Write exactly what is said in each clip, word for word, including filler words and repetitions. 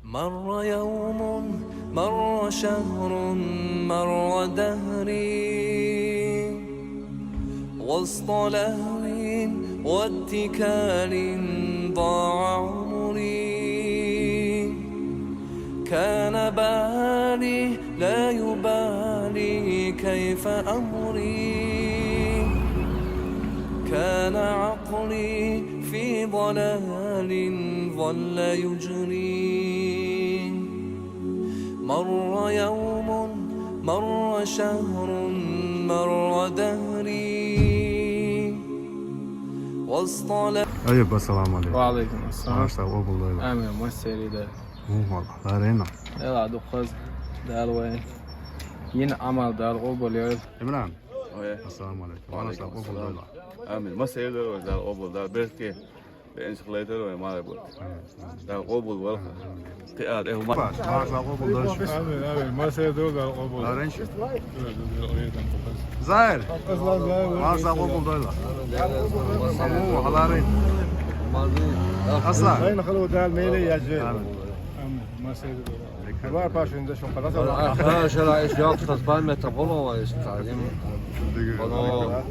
مر يوم، مر شهر، مر دهري، وسط لهو واتكال ضاع عمري. كان بالي لا يبالي كيف أمري، كان عقلي في ضلال ظل يجري. مر يوم، مر شهر، مر دهري، واصطلح. Айюб, ассаламу алейкум. Ва алейкум ассалам. Машалла, къобал дойла. Амин, маса сайре дойла. Мм, валла, ларена. Эла дукхаз, Дала вай. Йина Ӏамал Дала къобал йойла. Имран. Ой. Ассаламу алейкум. Ва алейкум ассалам. Машалла, къобал дойла. Амин, маса сайре дойла, Дала къобал дойла. Берке. Бен сыхлайтар вай мара бу. Дала къобал валха. Киад, э, ма. Машалла, къобал дойла. Амин, амин. Маса сайре дойла, Дала къобал. Ларенчи. Зайр. Машалла, къобал дойла. Аму, халарин. Асла. Зайн халу Дала мейле яже. Амин. Амин. Маса сайре дойла. Вар пашин да шун къаласа. Аха, шала иш яхтас памята болова иш тазим. Диги. Болова.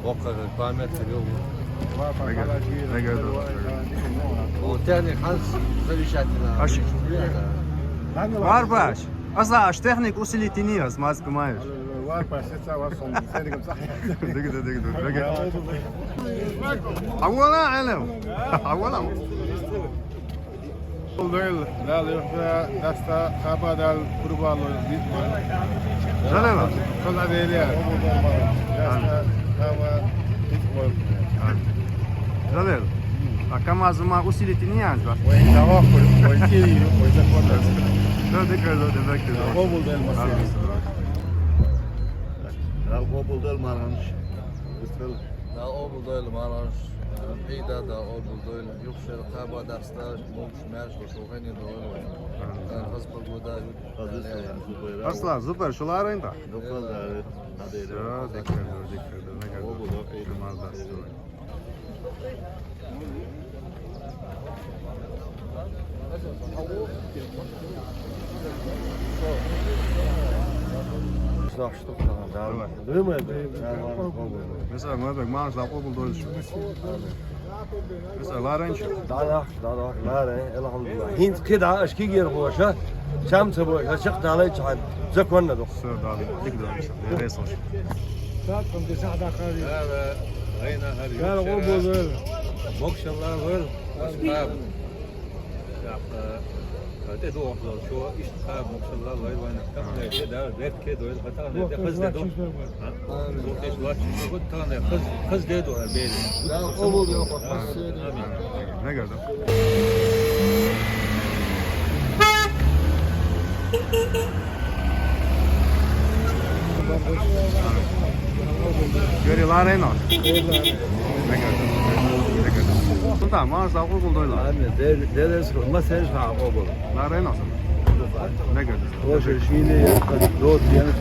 Вакъа памята ёкъ. Вар пашин да шун. Диги. О, техник ханс зависит на. Аш. Вар паш. Асла аш техник усилительный ас, мас кумаеш. Вар паш, сеца вар сом. Диги, диги, диги, диги. Авала, алем. Авала. Къобал дойла, Дала юххьа даста кхаба Дала къурбан лойла, дит лойла. Жалела. Кхала дерия. Даста кхаба дит лойла. Жалел. А КамАЗ ма усилительный янз ба? Ой, давай, ой, ой, ой, закон. Да, да, да, да, да. Къобал дойла, маса сайре. Дала къобал дойла, маргӀанаш. Дала къобал дойла, маргӀанаш. Хьийда, Дала къобал дойла. Юхшер кхаба даста, мукш, маьрш, шухани дойла. Хаза погода. Аслан, зубар, шу ларен да? Зубар, да. Всё, дикер, дикер, дикер. Къобал дойла. Шумар даста. Давай. Масала, Мамбек, маргӀаш Дала къобал дойла. Масала, ларен шу? Да, да, да, да, ларен, алхьамдулиллахӀ. ХӀинца кхидӀа, аш кигер боша, чам ца боша, чакхдалай чан, законно доху. Всё, да, дика дойла, ресурс. Дала къобал дойла. Могушалла лойла. Васкаб. ТӀедогӀуш долчо иштта кхаба могушалла лойла вайна. Тахана де да, берке дойла, тахана де хаза де ду. Амин. Духтеш лачча ду, тахана хаза, хаза де ду, бери. Дала къобал дойла. Амин. Мегар да. Гори ларено. Мегар да. Мегар да. Султан, маргӀаш Дала къобал дойла. Амин. Де-, дерес, масен ша къобал. Ларено сан. Мегар да. Роша шийле, дот янс.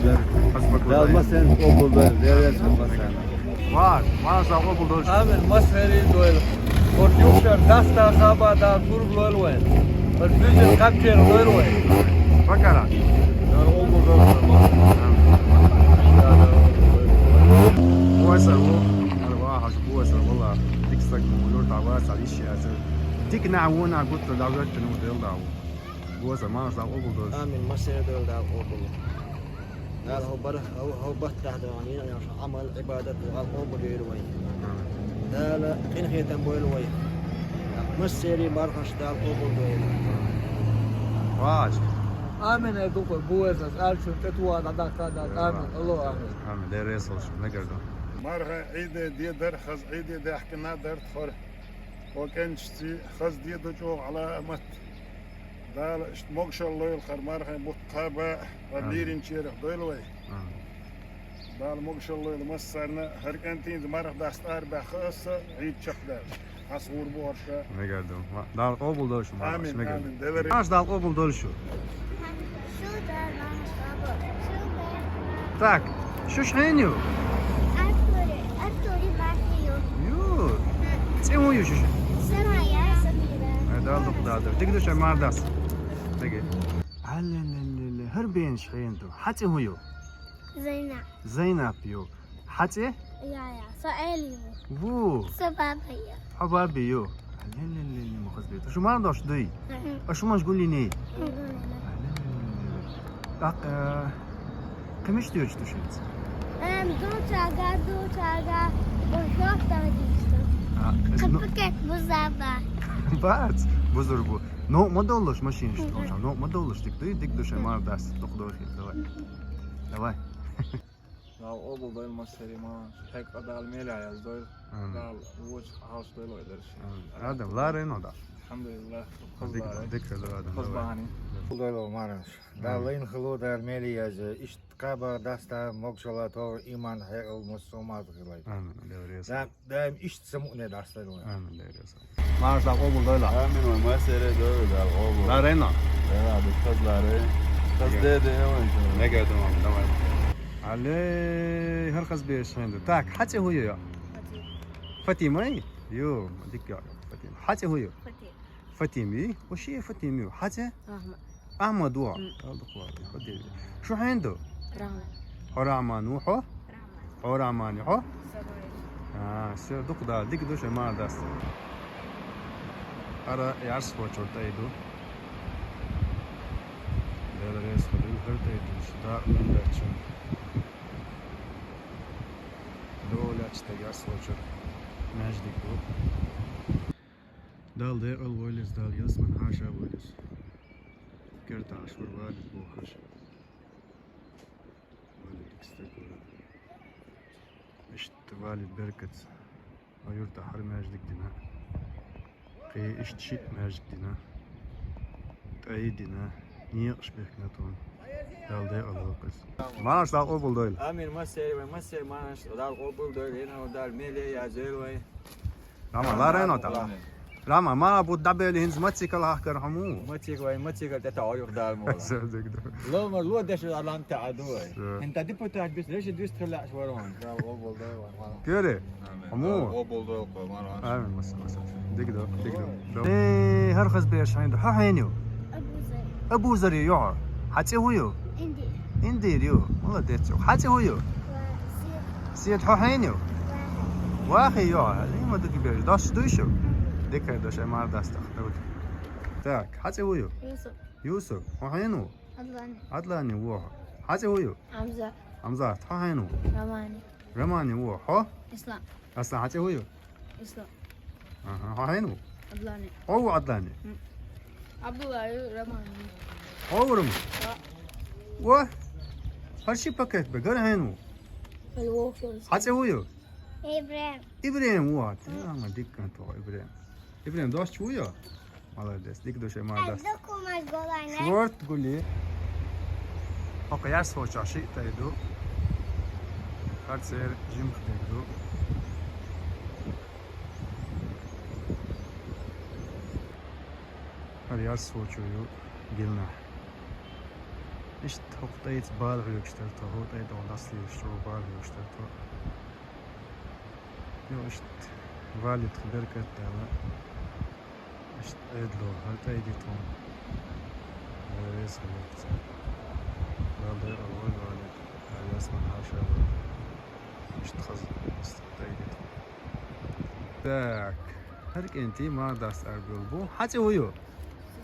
Хаза погода. Дала масен къобал дойла, дерес масен. Вар, маргӀаш Дала къобал дойла. Амин, маса сайре дойла. Хьо юхшер даста кхаба Дала къурбан лойла вай. Хьо буьззина кхаьччера лойла вай. Бакара. Дала къобал дойла. Бусар ву, ара ва хьажа бусар, валла, дика стаг ву, юрта вацахь йиш яцара. Дика нах ву, нах гуттар дӀавоьттина ву, Дала дӀа ву. Бусар, маргӀаш Дала къобал дойла. Амин, маса сайре дойла, Дала къобал. Дала хьо бара, хьо, хьо баттахь догӀан йина Ӏамал, Ӏибадат, Дала къобал йойла вай. Дала къинхетам бойла вай. Маса сайре маргӀаш Дала къобал дойла. Вац. Амин, ай дукха, буазас, алчун тӀетуа дӀадаккха Дала. Амин. Алло, амин. Амин. Деррес олуш, мегар ду. МаргӀа Ӏийде де дар, хаза Ӏийде даьхкина дар тхор. О кӀенчци хаза де ду чӀогӀа Ӏаламат. Дала иштта могушалла лойла хӀара мархин бутт кхаба, хӀара лийринчерах дойла вай. Амин. Дала могушалла лойла массарна, хӀара кӀентий марха даста арабаьхна аса, Ӏийд чекхдаьлла. Хьас гӀур бу хӀорш. Мегар ду. Дала къобал дойла шу, мархаш, амин, мегар ду. Амин. Деларе. МаргӀаш Дала къобал дойла шу. Так, шуьш хьенан ю? Артури, Артури, Матио. Ю. ЦӀе хӀун ю шуьшан? Самая, Самира. Ай, Дала дукха дадара. Дика ду шайн марха даста. Алле-ле-ле-ле, хӀара беша хьенду. Хьа цӀи хӀун ю? Зайнаб. Зайнаб ю. Хьа цӀи? Яхья. Со Ӏели ву. Ву. Со Баба ю. Хьо Баба ю. Алле-ле-ле-ле, ма хаза бе. Шу мара дош дуй? Мгм. А шу маж гуллиний? Мгм. Алле-ле-ле-ле. Так, э, кхы мишта йоьдуш ду шуьца? Эм, дулчага, дулчага, бузур дагадийшта. А, ну. Капкет бузаба. Бац, бузур бу. Ну, ма доллуш машинаш, мгм, ну, ма доллуш, дика дуй, дика ду шай, мгм, мара дац, дукха дохийла, давай. Мгм. Давай. Дала къобал дойла массеран, ма, хьекъа Дала мел яздойла. Амин. Дала вочу хьалаш дойла вай дарш. Амин. Адам, ларайна Дала. Алхьамдулиллах. Дика, дика ду, Адам, давай. Къурбани. Къурбани. Дойла мараш. Дала лайн хилу, Дала мел яза, ишт кхаба даста могшалла тор иман хьекъал мусулман хилай. Амин. Дала реза. Да, даим ишт самуне даста дойла. Амин. Дала реза. Мараш, Дала къобал дойла. Амин, вай массеран дойла, Дала къобал. Ларайна. Да, да, хаз ларай. Хаз де де, вай. Нега думам, давай. Алле, хӀара хаза беша хьенду. Так, хьа цӀи хӀун ю? Фатима. Фатима? Ю, дика ю, Фатима. Хьа цӀи хӀун ю? Фатима. Фатима ю? Ва ши Фатима ю. Хьа цӀи? Ахьмад. Ахьмад ва? М. Дала дукха ваде, хӀу де. Шу хьенду? Рахьман. Хьо Рахьман ву хьо? Рахьман. Хьо Рахьман ю хьо? Сабай. А, всё, дукха Дала, дика ду шай, мара дац. ХӀара Ярсхочура тӀай ду. Дала реза хуьлда, хӀара тӀай ду, шу дакъа мел дац шуна. Довлача тӀа Ярсхочура маьждиг ду. Дала декъала войла из, Дала ялсмала хьаша войла из. Керта Ӏаш вар валид бохаш. Валид дика стаг вар. Иштта валида беркатца. Хьо юрта хӀара маьждиг дина. Кхы иштта шиъ маьждиг дина. ТӀай дина. Некъаш бехкина тхона. Дала декъала войла из. Мараш, Дала къобал дойла. Амин, массеран, вай массеран мараш, Дала къобал дойла, ина Дала мел язйойла вай. Рама, ларайна Дала. Рама, ма бу дабели хӀинца мацикал хьахкар хьо ма ву? Мацик вай, мацикал тӀе таӀо юха Дала ма ву. Ломар ло деш Аллам таӀа ду вай. ХӀинца депутат бис, реша дуьст хила лаьаш вар хьона. Кёре? Амин. Хьо ма ву? Амин, маса, маса. Дика ду, дика ду. Э, хӀара хаза беша хьенду. Хьо хьеню? Абузар. Абузар ю хьо? Хьа цӀи хӀун ю? Индир. Индир ю. Молодец ю. Хьа цӀи хӀун ю? Седа. Седа, хьо хьеню? Вахи ю. Лима дика беш. Дош дуй шу? Дика дош, ай мара дац тахта. Так, хьа цӀи хӀун ю? Юсуп. Юсуп. Хьо хьеню? Адлани. Адлани ву хьо. Хьа цӀи хӀун ю? Амзат. Амзат. Хьо хьеню? Романи. Романи ву хьо? Ислам. Аслан, хьа цӀи хӀун ю? Ислам. Аха, хьо хьеню? Адлани. Хьо ву Адлани? М. Абдулла ю, Роман ю. Хьо ву Роман? Да. Ва? ХӀара ши пакет бе, гар хьеню? Хьа цӀи хӀун ю? Ибрем. Ибрем ву хьо. М. Ама дика кан тхо, Ибрем. Ибрем, дош чу ву ю? Молодец, дика ду шай, мара дац. Шорт гули. ХӀокху Ярсхочохь шиъ тӀай ду. ХӀара церан жимах дерг ду. ХӀара Ярсхочо ю, Гилнахь. Иштта хӀокху тӀайца бала хьоьгуш дара тхо, хӀокху тӀай тӀехула дӀасалелаш чӀогӀа бала хьоьгуш дара тхо. Йо, иштта валид тхо беркат даьлла. Иштта Ӏедало хӀара тӀай ди тхуна. Вай веза хиларца. Дала декъала войла валид. Дала ялсмала хьаша войла. Иштта хаза, иштта тӀай ди тхуна. Так. ХӀара кӀентий мара дац арабевлла бу. Хьа цӀи хӀун ю?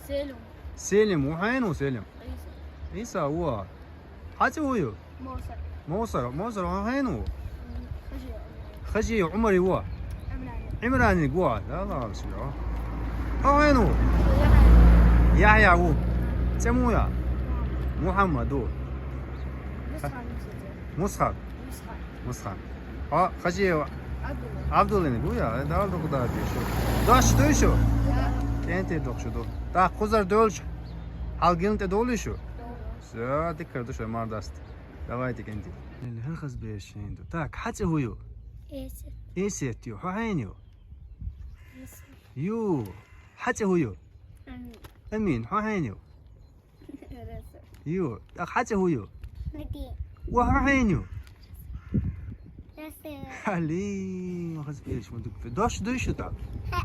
Селим. Селим, ву хьенан ву Селим? Ӏийса. Ӏийса ву. Хьа цӀи хӀун ю? Мовсар. Мовсар, Мовсар, хьо хьенан ву? М, Хажи. Хажи, Ӏумари ву? Ӏимрани. Ӏимраниг ву, да, ла, ла, шу, хьо. Хьо хьенан ву? Яхья. Яхья ву. ЦӀе муха я? Мухьаммад. Мухьаммад ву. Мусхаб. Мусхаб. Мусхаб. Хьо, Хажиев. Абдулла. Абдуллиниг ву я? Дала дукха дадийша. Дош дуй шу? Да. КӀентий дукха шу ду. ТӀаккха кхузара девлча, хьал гина тӀе довлий шу? Да. Всё, дика ду шай, мара дац. Давайте, кӀентий. ХӀара хаза беша хьенан ду. Так, хьа цӀи хӀун ю? Эсет. Эсет ю. Хьо хьенан ю? Эсет. Ю. Хьа цӀи хӀун ю? Амин. Амин. Хьо хьенан ю? Ю, тӀаккха хьа цӀи хӀун ю? Ва хьо хьенан ю? Хьали, ма хаза беша ма ду. Дош дуй шу тӀаккха?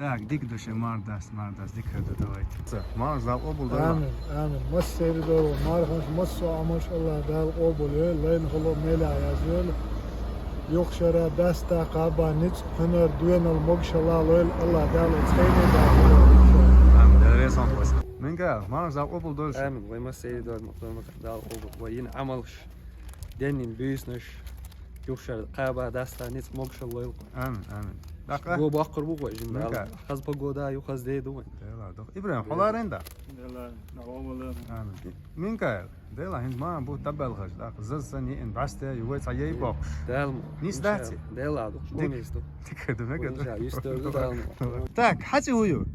Так, дика ду шоана, марха даста, марха даста, дика хир ду, давайте. Ца, мархаш Дала къобал дойла. Амин, амин. Массеран а дойла, марханаш массо а Ӏамалш АллахӀ Дала къобал йойла, лайна хало мелехь язйойла. Юха шера даста, кхаба, ницкъ, хьунар, доьналла, могашалла лойла АллахӀ Дала, цхьайна а даха. Амин, Дала реза хуьлда. Минкаил, мархаш Дала къобал дойла шоана. Амин, вай массеран а дойла, Дала къобал, вай йина Ӏамалш, денна буьйсанаш, юха шера кхаба, даста, ницкъ, могашалла лойла. Амин, амин. ДӀаккха? Го боккхур бу вай жин. Минкаил. Дала. Хаза погода ю, хаза ди ду вай. Дела ду. ИбрахӀим, хьо ларийна да? Дела, на овала. Амин. Минкаил, дела, хӀинца мархий бутт дӀабаьлла хаза, тӀаккха заза санна йиъна бӀаьсте ю, вай цхьа яй боккхуш. Дела ма. Нийса дац? Дела ду. Дика. Нийса ду. Дика ду, мега ду. Вай жа, юстер ду, Дела ма. Так, хьа цӀи хӀу ю?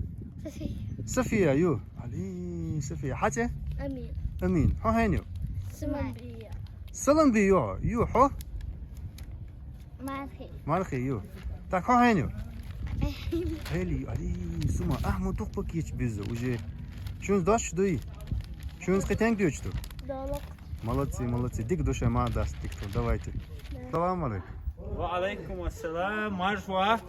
София. София ю. Али, София, хьа цӀи? Амин. Амин. Хьо хьенан ю? Саламбия. Саламбия ю. Ю, хьо? Мархий. Мархий ю. Так, хьо хьенан ю? Эли. Эли, али, сума, Ахьмад дукха кийча беза уже. Шуьнца дош дуй? Шуьнца кхетенг дуьйцу? Долу. Молодцы, молодцы. Дика ду шоана, марха даста, дика ду. Давайте. Да. Салам алейкум. Ва алейкум ассалам. Марша вогӀийла.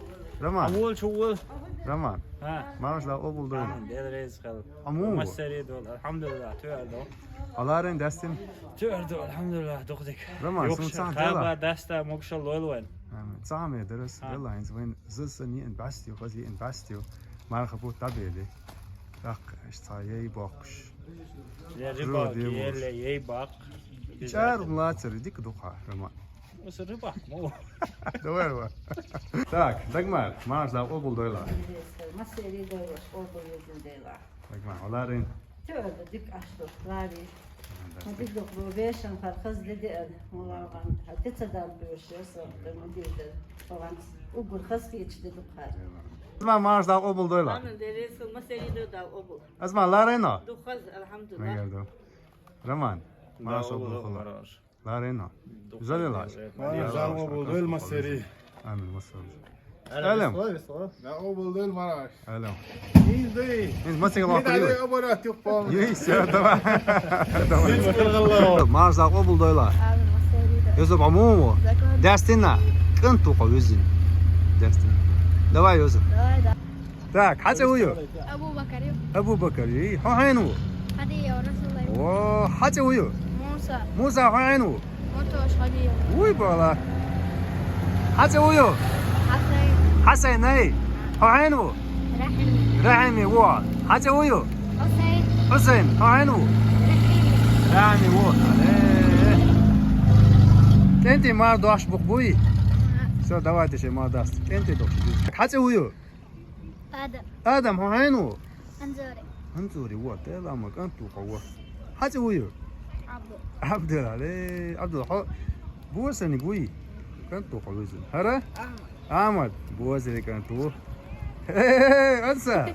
Роман. Аволчу вол. Роман. ХӀа. Мархаш Дала къобал дойла. Дела реза хуьлда. Амин. Массеран а дойла. АлхьамдулиллахӀ, тӀоьхьа ду. Хьо ларийна, даьстина? ТӀоьхьа ду, алхьамдулиллахӀ, дукха дика. Роман, юха суна цхьа хьаба, дела. Даста, могашалла лойла вайна. Амин. Цхьа хьама дара ас, а, дела, хӀинца вайна заза санна йиъна бӀаьсте ю, хаза йиъна бӀаьсте ю. Мархий бутт дӀабелла. ТӀаккха иштта цхьа яй боккхуш. Я рыбак, я яй боккхуш. И чӀара лацар дика ду-кх, Роман. Аса рыбак ма ву. Давай, Роман. Так, Дагмар, мархаш Дала къобал дойла. Массеран а дойла, къобал йойла Дала. Дагмар, хьо ларийна? ТӀоьхьа ду, дика Ӏаш ду, ларий. Ма дика ду-кх, вешан хьар хаза де деана, ма вагӀан, хьа де ца дам беш, я со, ма дика ду, вагӀан, уггар хаза кийча де ду-кх хьар. Ма мархаш Дала къобал дойла. Амин, Дела реза хуьлда, массеран а дойла Дала къобал. Азма, ларийна? Ду хаза, алхьамдулиллахӀ. Мегар ду. Роман, мархаш къобал хуьлда. Ларийна. Зали лаш. Мархаш Дала къобал дойла массеран а. Амин, массеран а. Алам. Да, къобал дойла мархаш. Алам. Ин дой. Ин массеран а. Ин дой, оборот юхпом. Ей, всё, давай. Давай. Мархаш Дала къобал дойла. Амин, массеран а. Юсуп, Ӏаму ма ву? Закон. Даьстина. КӀант ву-кх везан. Даьстина. Давай, Юсуп. Давай, да. Так, хьа цӀи хӀу ю? Абу-Бакар ю. Абу-Бакар ю. Хьо хьенан ву? Хьадиев Расул. О, хьа цӀи хӀу ю? Муса. Муса, хьо хьенан ву? Мотош Хьадиев. Уй, бала. Хьа цӀи хӀу ю? Хьасайн. Хьасайн, ай. Хьо хьенан ву? Рахьими. Рахьими, во. Хьа цӀи хӀу ю? Хьусайн. Хьусайн, хьо хьенан ву? Рахьими. Рахьими, во. Э. КӀентий марха дош бу-кх буй? Всё, давайте шоай марха даста. КӀентий дош. Хьа цӀи хӀу ю? Адам. Адам, хьо хьенан ву? Анзори. Анзори, вот, Дела ма, кӀант ву-кх хьо, вот. Хьа цӀи хӀу ю? Абдул. Абдул, але, Абдул, хьо бусаниг вуй? КӀант ву-кх хьо везан. ХӀара? Ахмад. Ахмад, бусаниг кӀант ву. Э, анса.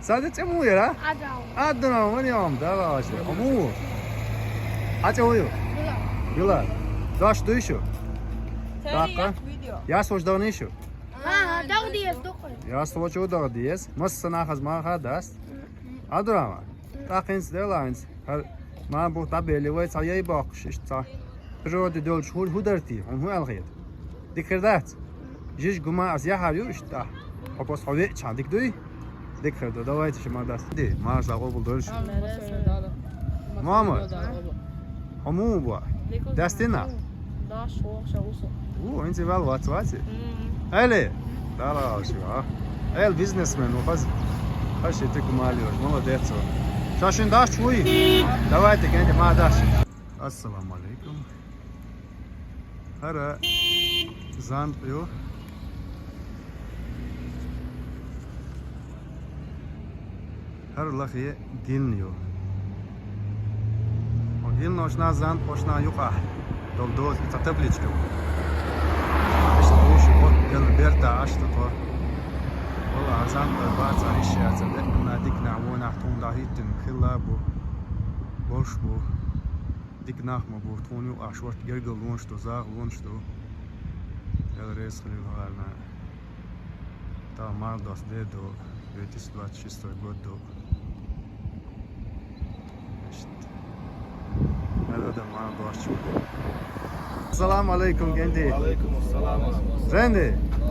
Сада цӀи муха яра? Адам. Адам, ван йом, Дала ваша. Аму. Хьа цӀи хӀу ю? Билал. Билал. Дош дуй шу? ТӀаккха? Яс вуч дагӀний шу? ХӀа, хӀа, дагӀа деза дукха. Яс вуч дагӀа деза. Массанахьа хаза марха даста. Абдурахьман, тӀаккха хӀинца, Дела, хӀинца. ХӀара мархий бутт дӀабелла вай, цхьа яй боккхуш, иштта цхьа. Природе долчу хӀу-, хӀу дара те, хьуна хӀун аьлла хета? Дика хир дац? Жижиг гума ас яхьар ю иштта тӀаккха. Хьо просто хьо веача хьан дика дуй? Дика хир ду, давайте ши марха даста. Ди, мархаш Дала къобал дойла шу. Мама, хьо муха бу? Даьстина? Даш вохша усу. У, хӀинца ваьлла вац, вац? Мм. Али? Дала алши, а? Эл бизнесмен ву хаза. Хаши тик мали, молодец ву. Ша шин даш вуй? Давайте, генди ма даш. Ассаламу алейкум. ХӀара зант ю. ХӀара лахе гин ю. Хьо гин ношна, зант ошна юкъахь долу доза, и цхьа табличка ву. Иштта вуш, вот, гел берта, аш ту тхо. Вала, а зант баца, иш яца, декна, дикна, вонах, тхуна дӀахӀиттина, хилла бу, бош бу. Дика нах ма бу, тхуна юкъахь шорта гергал лонаш ду, загӀа лонаш ду. Дела реза хилийла хӀарна. Та марха доста де ду, две тысячи двадцать шестой год ду. Иштта. Хьаьрда марха доста чу. Ассаламу алейкум, Генди. Ва алейкум ассалам. Генди.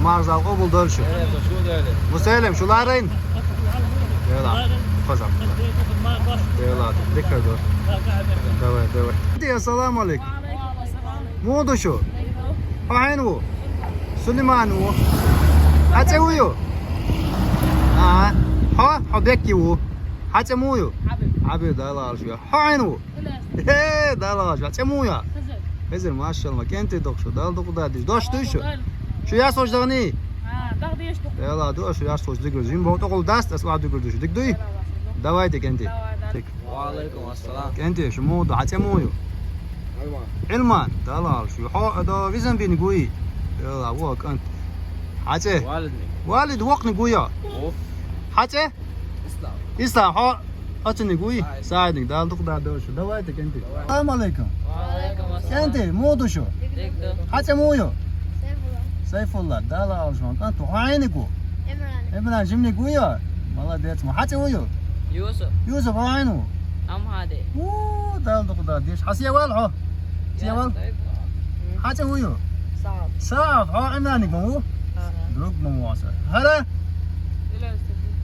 Марш дала къобал дойла шун. Мусалим, шу ларайна. Дела. Хоза. Дела, дика ду. Давай, давай. Ди, ассаламу алейкум. Муха ду шу? Хьо хьаьнга ву? Сулейман ву. Хьа цӀи хӀун ю? А? Хьо? Хьо Бекки ву. Хьа цӀи муха ю? Хьабиб. Хьабиб, Дала гӀалаш ве. Хьо хьаьнга ву? Э, Дала гӀалаш ве. Хьа цӀи муха я? Хизир. Хизир, машалла, кӀентий ду шу, Дала дукха дадийша. Дош дуй шу? Шу яс хӀуш дахний? А, дахдеш ду. Эла, ду шу яс хӀуш дигур. Жим бо тӀокъул даст, ас ва дигур ду шу. Диг дуй? Давай, ди кӀентий. Давай, давай. Ва алейкум ассалам. КӀентий, шу муха ду, хьа цӀи муха ю? Ӏилман. Ӏилман, Дала гӀалаш ве. Хьо, а, до визан биниг вуй? Эла, во кӀант. Хьа цӀи? Валидник. Валид вокханиг вуй? Во. Хьа цӀи? Ислам. Ислам, хьо оцуниг вуй? Саид. Саидник, Дала дукха дадийша. Давай, ди кӀентий. Давай. Ассаламу алейкум. Ва алейкум ассалам. КӀентий, муха ду шу? Дика ду. Хьа цӀи муха ю? Сайфулла. Сайфулла, Дала гӀалаш ве. КӀант, хьо хьаьнга ву? Имран. Имран, жимниг вуй? Молодец, ма хьа цӀи хӀун ю? Юсуп. Юсуп, хьо хьаьнга ву? Амхьади. О, Дала дукха дадийша. Хьа сий ваьлла хьо? Сий ваьлла? Хьа цӀи хӀун ю? Сааб. Сааб, хьо Ӏимраниг ма ву? Ага. Друг ма ву аса. ХӀара?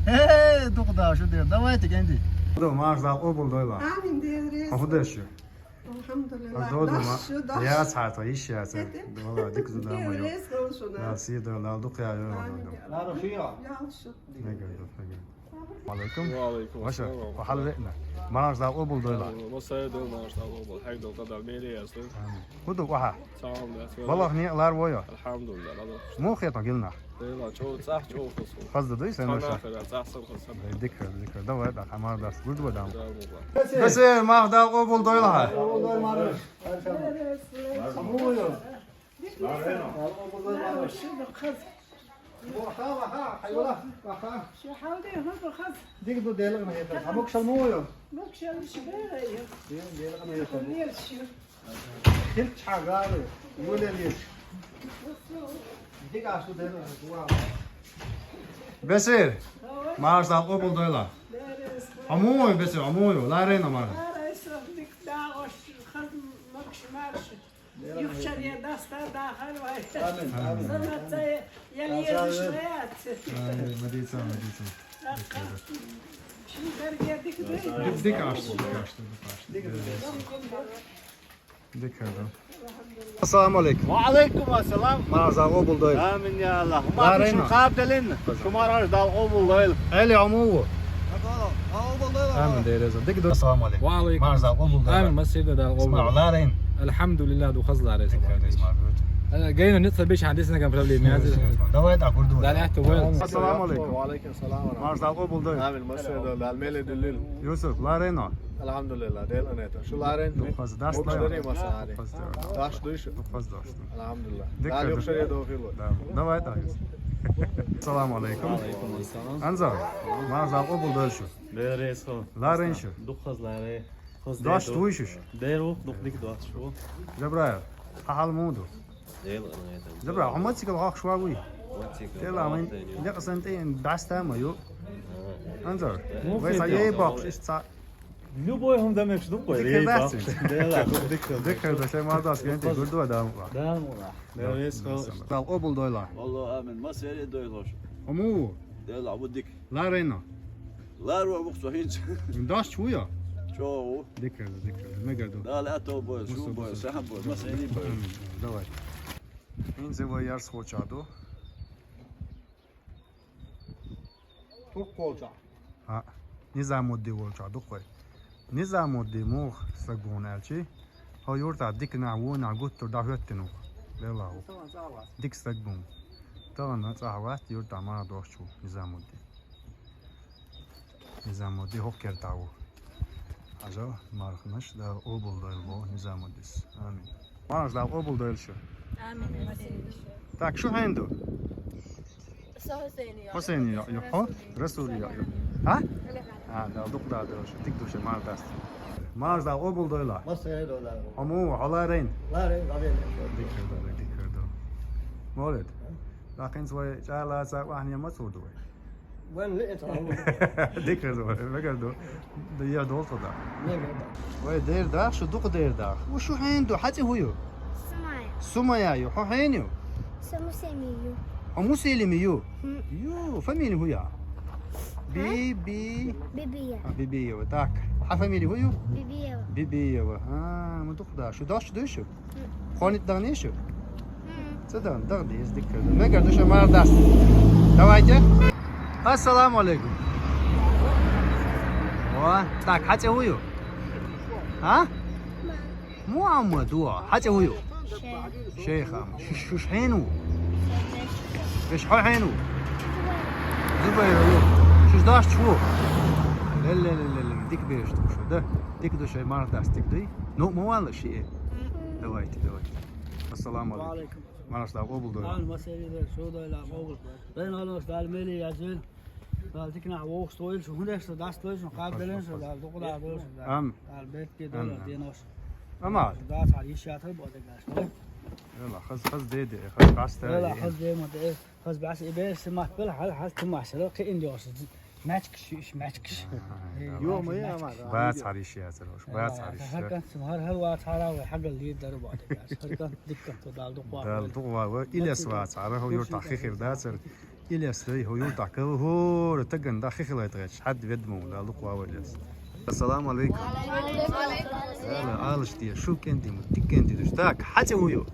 Э, дукха дадийша шу дера. Давай, ди кӀентий. Марш дала къобал дойла. Амин, Дела реза. Хьо хӀун деш ю? Алхьамдулиллах. Аз додна ма. Дош шу, дош. Яц хьата, йиш яц. Хетте? Валла, дика зуда ма ю. Дела реза хилва шуна. Да, сий дойла, Дала дукха я, ю. Амин, я Аллах. Лара шиё. Ял шу. Мегар ду, мегар ду. Алейкум. Ва алейкум ассалам. Ваша, ва хьал веъна. Марш дала къобал дойла. Ма сайри дойла, марш дала къобал. Хьайг дойла, къадар мери яс ду. Амин. ХӀун ду, ваха? Салам да. Балах не лар войо. Алхьамдулиллах, балах. Муха хетта гилнах? Дела, чӀо, цӀахь чӀо хусу. Хазда дуй, сен наша? Хана хера, цӀахь сан хусу. Дика, дика. Давай, да, хамар дас. Гурдва дам. Да, муха. Бесер, марш дала къобал дойла хьа. Къобал дойла, марш. Амуйо. Марш. Бо, ха, ва, ха, хай, вала, ва, ха. Шу хьал де, хӀун ду хаз? Дика ду, Дела къинхетам. Амук шал муха ю? Мук шал шу бера ю. Дела къинхетам. Лер шу. Хил чхьа гали, юле леш. Дика шу Дела къинхетам. Бесер, марш дала къобал дойла. Хьо муха ю, Бесер, хьо муха ю? Ларайна марш. Ларай со, дика дагӀаш, хаз мук шу марш. Юхшар я даста дахар вай. Амин, амин. Санаца я лезиш ваят. Амин, мадица, мадица. Шин дарге дик дик. Дик, дик ашты, дик ашты, дик ашты. Дик, дик. Дик хада. Ассаламу алейкум. Ва алейкум ассалам. Марш дала къобал дойла. Амин, я Аллах. Ларайна. Шу къабдалин. Шу марш дала къобал дойла. Эли аму. Амин, Дела реза. Дика ду. Ассаламу алейкум. Ва алейкум. Марш дала къобал дойла. Амин, ма сайри дала къобал. Исмаил, ларайна? Алхьамдулиллах, ду хаза ларай. Дика, дика, Исмаил. Э, гайна ницца биш хьан дисна гам проблема я. Давай, да, гурду. Дала ахту войла. Ассаламу алейкум. Ва алейкум салам. Марш дала къобал дойла. Амин, ма сайри дала, Дала мели дулил. Юсуп, ларайна? Алхьамдулиллах, Дела къинхетам. Шу ларайна? Ду хаза, дас ларайна. Ма сайри. Ду хаза, дас. Даш дуй шу? Ду хаза, даш. Алхьамдулиллах. Дика ду. Дала юхшар я довхило. Да. Давай, да. Салам алейкум. Ва алейкум ассалам. Анзар, марш дала къобал дойла шу. Дела реза хилва. Ларайна шу? Ду хаза ларай. Хаза даш дуй шу? Дера вух, ду дик даш ву. Жабраил, хьа хьал муха ду? Дела къинхетам. Жабраил, хьо мотоцикл хьоахаш вагӀий? Мотоцикл. Дела, вайн хьоахаш. Некъа сан тӀе даста ма ю. Анзар, вай са ей бокс, иш ца Любой хӀума дан мегаш ду-кх вай. Дика дац. Дела, дика. Дика ду, шоай марш дац, кӀентий, гурдва дам. Дам ура. Дела реза хилва. Дала къобал дойла. Аллах, амин. Ма сайри дойла хьош. Аму. Дела, абу дик. Ларайна? Лар ва бухсо хӀинца. Даш чу я? ЧӀо ву. Дика, дика. Мегар ду. Дала а то бой, шу бой, сахан бой, ма сайри бой. Давай. ХӀинца вай ярс хоча ду. Турк волча. ХӀаъ, Низамудди волча ду-кх вай. Низамудди мух саг вун аьлчи, хьо юрта диканахь, вонахь гуттар дӀахӀоьттина ву. Белла ву. Дика саг вун. Тахана цӀахь вац юрта мара дохчу Низамудди. Низамудди хӀокху кертахь ву. Хьажа, марханаш Дала къобал дойла боху Низамуддис. Амин. Марш Дала къобал дойла шу. Амин. Так, шу хьенан ду? Со Хусейни йоӀ. Хусейни йоӀ ю хьо? Расули йоӀ ю. ХӀа? А, Дала дукха дойла шу. Дика ду шу, марш дац. Марш Дала къобал дойла. Хьо муха, хьо ларайна? Ларайна, ларайна. Дика ду, дика ду. Молид. Даккхинца вай чӀала ца вахне ма цур ду вай. Ван ле эта. Дика хир ду, мегар ду. Да я долу тхо да. Мегар да. Вай дер дах, шу дукха дер дах. У шу хьенан ду, хьан цӀе хӀун ю? Сумая. Сумая ю, хьо хьенан ю? Со Мусеми ю. А Муслим ю? Хм. Ю, фамилия хӀу я? Би, би. Бибия. А, Бибиева. Так. Хьа фамилия хӀу ю? Бибиева. Бибиева. А, ма дукха да. Шу даш ду шу? Хм. Хонит дагни шу? Хм. Ца дан, дагни, из дикка. Мегар ду шу мар дас. Давайте. Ассаламу алейкум. О, так, хьа цӀи хӀу ю? А? Мухаммад ва. Хьа цӀи хӀу ю? Шейх. Шейх Ахмад. Шу, шу хьенва? Иш хьо хьенва? Зубайр ва. Шу даш чу? Ле, ле, ле, ле, ле. Дик беш шу, да? Дик ду шей мар дас дик дуй? Ну, ма валла ши. Давайте, давайте. Ассаламу алейкум. Ва алейкум. Мараш да къобул дой. Ан масери да, шо дой ла къобул. Бен алос дал мели язил. Дал дикнахь вовшахтойлаш, хӀунда аьлча дасталаш, къабделаш, Дал дукха дадолаш, Ам. Дал бетке Ам, дола ам. Денош. Ама. Дацар йиш ятар боадагаш. Эла, хаз, хаз де де, хаз къаста Эла, де. Хаз де ма де, хаз бас и бер се мат бел, хал, хал тумаш, хал кхин де ош. Мачкаш, иш мачкаш. Ай, Э, ё, ма я, ма, Ба цар йиш ятар, ош, ба цар йиш. Хар кан сим, хар, хар ва цара ва, хагал лир дар боадагаш. Хар кан диккан то дал дукха. Дал дукха ва, илес ва цара, хо юрта хихир дацар. Илес дой, хӀу юлтахь кал хӀора таган да хихилайт гӀерташ, хьад ведму, да лукъ вавалес. Ассаламу алейкум. Ала, алаш дия, шу кенди му, дик кенди душ. Так, хьа цӀи хӀу ю?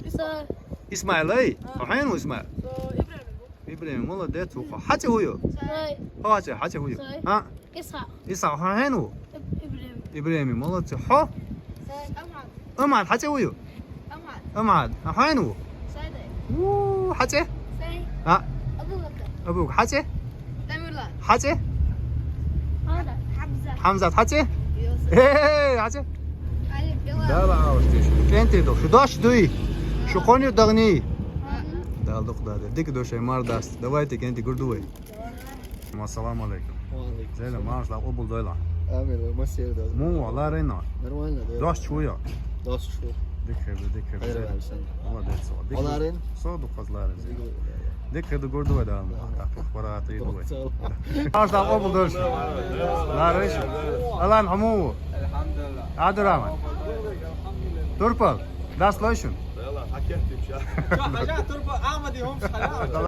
Исмаил ай? Хьо хьен ву Исмаил? Ибрахим, молодец, ву хьо. Хьа цӀи хӀу ю? Хьо хьа цӀи, хьа цӀи хӀу ю? А? Исхак. Исхак, хьо хьен ву? Ибрахим. Ибрахим, молодец. Хьо? Амхьад, хьа цӀи хӀу ю? Амхьад. Амхьад. А хьо хьен ву? Сайд. Ву, хьа цӀи? Сай. А? Абубакар. Абубакар, хьа цӀи? Тамерлан. Хьа цӀи? Хьамзат. Хьамзат, хьа цӀи? Юсуп. Э, хьа цӀи? Алик Билал. Дала аваш тиш. КӀентий ду. Шу дош дуй? Шу кхонир дагни? Дала дукъ даде. Дик ду шей мар даст. Давайте кӀентий гурдувай. Ассаламу алейкум. Ва алейкум. Зейна, салам. Марш ла къубул дойла. Амин, ва масир да. Му, ва ларина. Нормально, да. Дош чуя. Дош чу. Дик хир, дик хир. Хайр Зейна. Алсан. Молодец. Дик Аларин? Со ду къаз ларин. Дик хир. Дик хир ду гурдувай да. Ахбарат и дувай. Марш ла къубул дойла. Лариш. Алан хӀу му. Алхамдулилла. Адурама. Турпал. Дас лойшун. Бела, хакер типша. Чо, хажа турпал, Ахмади хӀумш хажа.